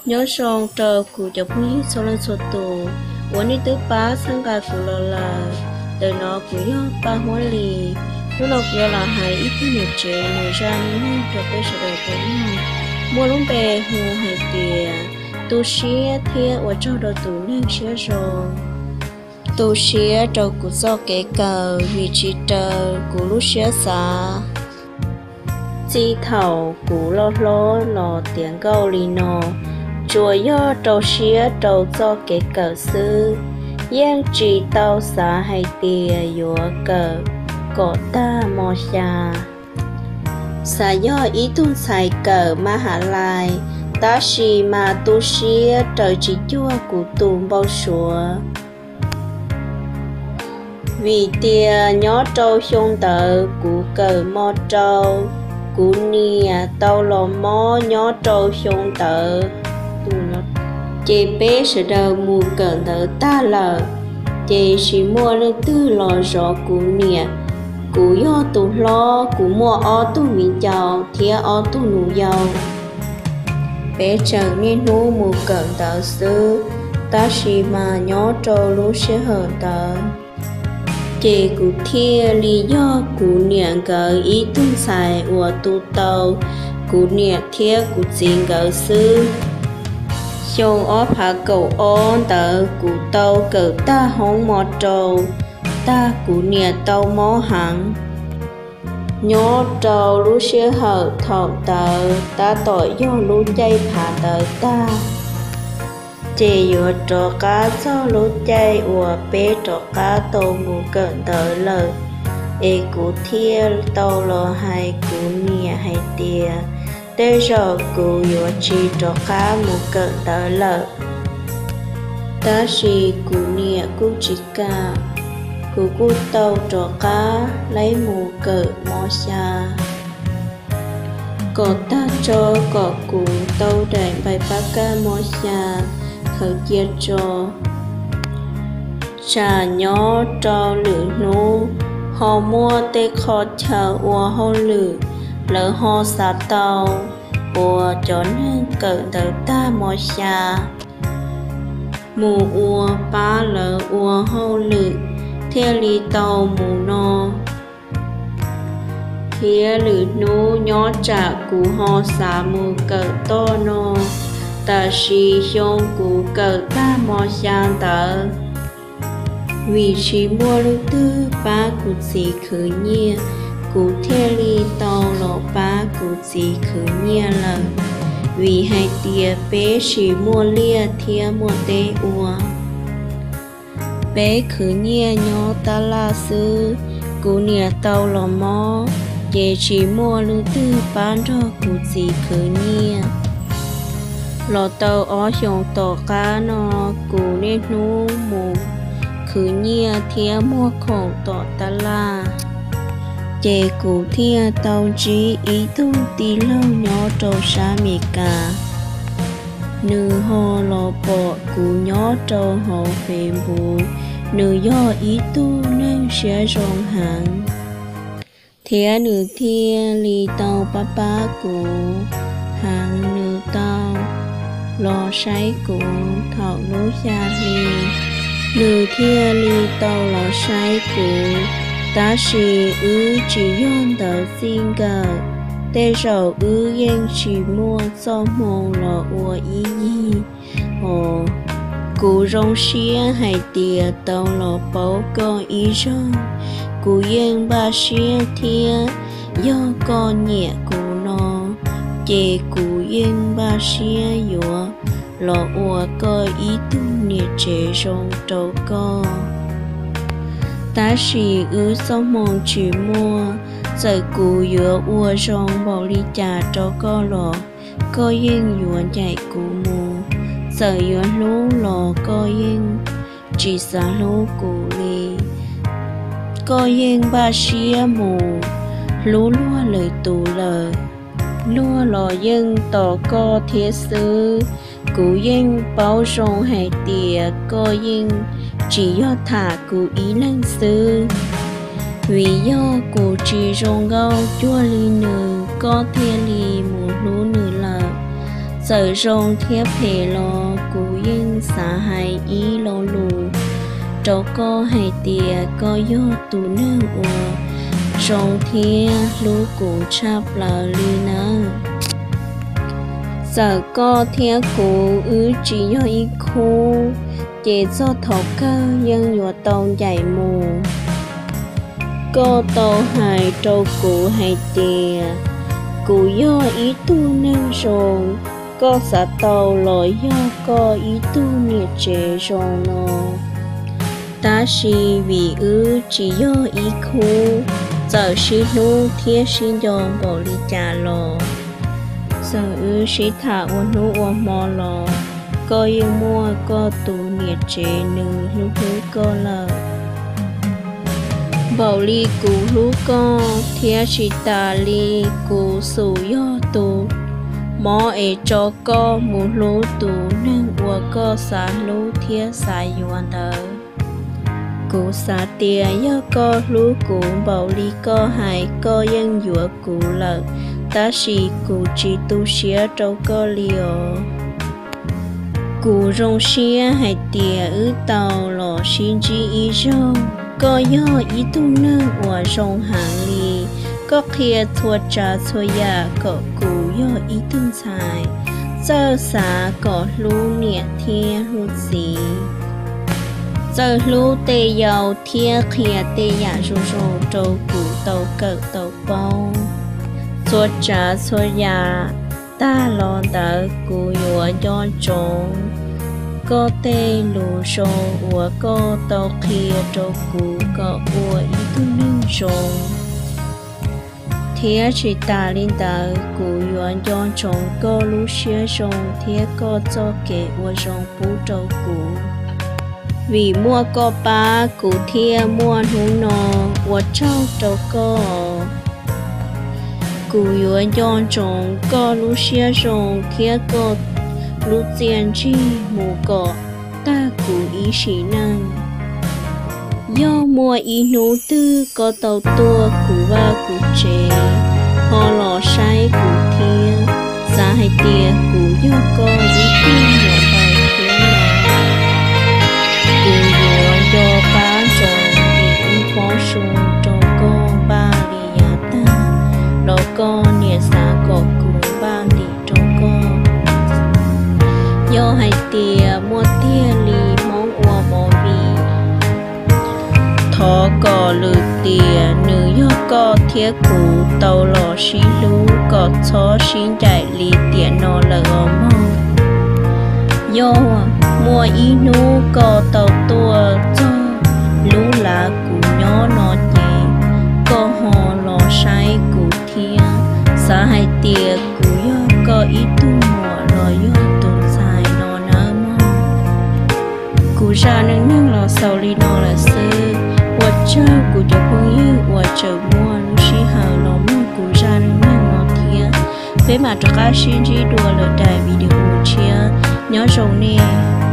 Nyob zoo rau kuv cov phooj ywg txhua leej txhua tus uas nej twb pab txhawb nqa kuv los lawm. Ntawm no kuv yog Paj Huab Lis. Hnub no kuv yuav los hais ib tug niam tsev nws zaj neej neeg rau peb sawv daws tau mloog, muaj lub npe hu hais tias tu siab thiab ua tsaug rau tus neeg siab zoo. Tu siab rau kuv txoj kev kawm vim tsis raws kuv lub siab xav. Txij thaum kuv loj hlob los tiav nkauj li no, tsuas yog rau siab rau txoj kev kawm xwb, yeej tsis tau xav hais tias yuav kawm kom tag mos xya. Xav yog ib tug ntxhais kawm mab has lais, tab sis mas tu siab raws tsis cuag kuv tus npau suav. Vim tias nyob rau xyoo ntawd kuv kawm mo rau, kuv niam tau los mob nyob rau xyoo ntawd. Ces peb sawv daws mus kawm ntawv tag lawm, ces tsis muaj leej twg los zov kuv niam. Kuv yog tus hlob, kuv muaj ob tug viv ncaus thiab ob tug nus yau. Peb tseem niaj hnub mus kawm ntawv xwb, tab sis mas nyob rau lub sij hawm ntawd, ces kuv thiaj li yog kuv niam nkawd ib tug ntxhais uas tu tau kuv niam thiab kuv txiv nkawd xwb. Xyoo ob phav kaum ob ntawd kuv tau kawm tag hoob mo rau, tag kuv niam tau mob heev. Nyob rau lub sij hawm thaum ntawd tab tom yog lub caij phav ntawd tag, ces yuav rov qab txog lub caij uas peb rov qab tau mus kawm ntawv lawm, es kuv thiaj tau los hais kuv niam hais tias tej zaum kuv yuav tsis rov qab mus kawm ntawv lawm. Tab sis kuv niam kuj tsis kam, kuv kuj tau rov qab laib mus kawm mos xya kom tag tso, kom kuv tau daim npaim pab kaj mos xya khaws cia tso. Tsam nyob rau lwm hnub ho muaj tej qho chaw ua hauj lwm, lawv ho xav tau uas cov neeg kawm ntawv tag mos xya mus ua pab lawv ua hauj lwm thiaj li tau mus no. Thiab lwm hnub nyob tsam kuv ho xav mus kawm toj no, tam sim xyoo kuv kawm tag mos xya ntawd, vim tsis muaj leej twg pab kuv txiv khwv nyiaj, kuv thiaj li tau los pab kuv txiv khwv nyiaj lawm. Vim hais tias peb tsis muaj liaj thiab muaj teb ua, peb khwv nyiaj nyob tab laj xwb. Kuv niam tau los mob, ces tsis muaj leej twg pab nrog kuv txiv khwv nyiaj. Los tau ob xyoos tom qab no, kuv niaj hnub mus khwv nyiaj thiab muag khoom tom tab laj, ces kuv thiaj tau ntsib ib tug tij laug nyob rau sab Amelikas. Nws ho los pom kuv nyob rau hauv Facebook, nws yog ib tug neeg siab zoo heev, thiab nws thiaj li tau pab pab kuv heev. Nws tau los saib kuv thaum lub xya hli, nws thiaj li tau los saib kuv, tab sis wb tsis yog ntawv txij nkawm, tej zaum wb yeej tsis muaj txoj hmoo los ua ib yig os. Kuv zoo siab hais tias tau los paub koj ib zaug, kuv yeej npaj siab thiab yog koj nyiam kuv no, ces kuv yeej npaj siab yuav los ua koj ib tug niam tsev zoo rau koj. Tab sis wb txoj hmoo tsis muaj, txawm kuv yuav ua zoo npaum li cas rau koj los koj yeej yuav ncaim kuv mus. Txawm yuav hlub los koj yeej tsis xav hlub kuv li. Koj yeej npaj siab mus hlub luag lwm tus lawm, luag los yeej tos koj thiab xwb. Kuv yeej paub zoo hais tias koj yeej tsis yog tham kuv ib leeg xwb. Vim yog kuv tsis zoo nkauj cuag li nws, koj thiaj li mus hlub nws lawm. Txawm zoo thiab phem los kuv yeej xav hais ib lo lus rau koj hais tias koj yog tus neeg uas zoo thiab hlub kuv tshaj plaws li nawb. Txawm koj thiab kuv wb tsis yog ib khub, ces txog thaum kawg yeej yuav tau ncaim mus. Koj tau hais rau kuv hais tias kuv yog ib tug neeg zoo, koj xav tau los yog koj ib tug niam tsev zoo no. Tab sis vim wb tsis yog ib khub, txawm sib hlub thiab sib nco npaum li cas los, txawm wb sib tham ua hnub ua hmo los, koj yeej muaj koj tus niam tsev nws hlub hlub koj lawm. Npaum li kuv hlub koj thiab tsis tas li kuv xum yog tus mob es tso koj mus hlub tus neeg uas koj xav hlub thiab xav yuav ntawd. Kuv xav tias yog koj hlub kuv npaum li koj hais koj yeej yuav kuv lawm, tab sis kuv tsis tu siab rau koj li os. Kuv zoo siab hais tias wb tau los sib ntsib ib zaug. Koj yog ib tug neeg uas zoo heev li, koj qhia txhua tsav txhua yam kom kuv yog ib tug ntxhais txawj xav kom hlub niam thiab hlub txiv, txawj hlub tej yau thiab qhia tej yam zoo zoo rau kuv tau kawm tau paub. Txhua tsav txhua yam tag los ntawd kuv yuav nco ntsoov koj tej lus zoo uas koj tau qhia rau kuv kom ua ib tug neeg zoo. Thiab tsis tas li ntawd, kuv yuav nco ntsoov koj lub siab zoo thiab koj txoj kev ua zoo pub rau kuv. Vim muaj koj pab kuv thiaj muaj hnub no, ua tsaug rau koj. Kuv yuav nco ntsoov koj lub siab zoo thiab koj lub txiaj ntsig mus kom tag kuv ib sim neej. Yog muaj ib hnub twg koj tau tuaj kuv vaj kuv tsev ho los saib kuv thiab, xav hais tias kuv yog koj ib tug muam ntxhais thiab no, kuv yuav nco qab ntsoov ntim ib pob su rau koj npaj li yav tag los koj niam xav kom kuv npaj ntim rau koj. Yog hais tias muaj tiag li Hmoob ua movie, thov kom lwm tiam nws yog koj thiab kuv tau los sib hlub kom txhob sib ncaim li tiam no lawm os mog. Yog muaj ib hnub koj tau tuaj txog lub lav kuv nyob no ces koj ho los saib kuv thiab, xav hais tias kuv yog koj ib tug muam los yog tus ntxhais no nawb mog. Kuv zaj neej neeg los xaus li no lawm xwb. Ua tsaug kuv cov phooj ywg uas tseem muaj lub sij hawm los mloog kuv zaj neej neeg no thiab. Peb mam rov qab sib ntsib dua lwm daim video tshiab. Nyob zoo nej.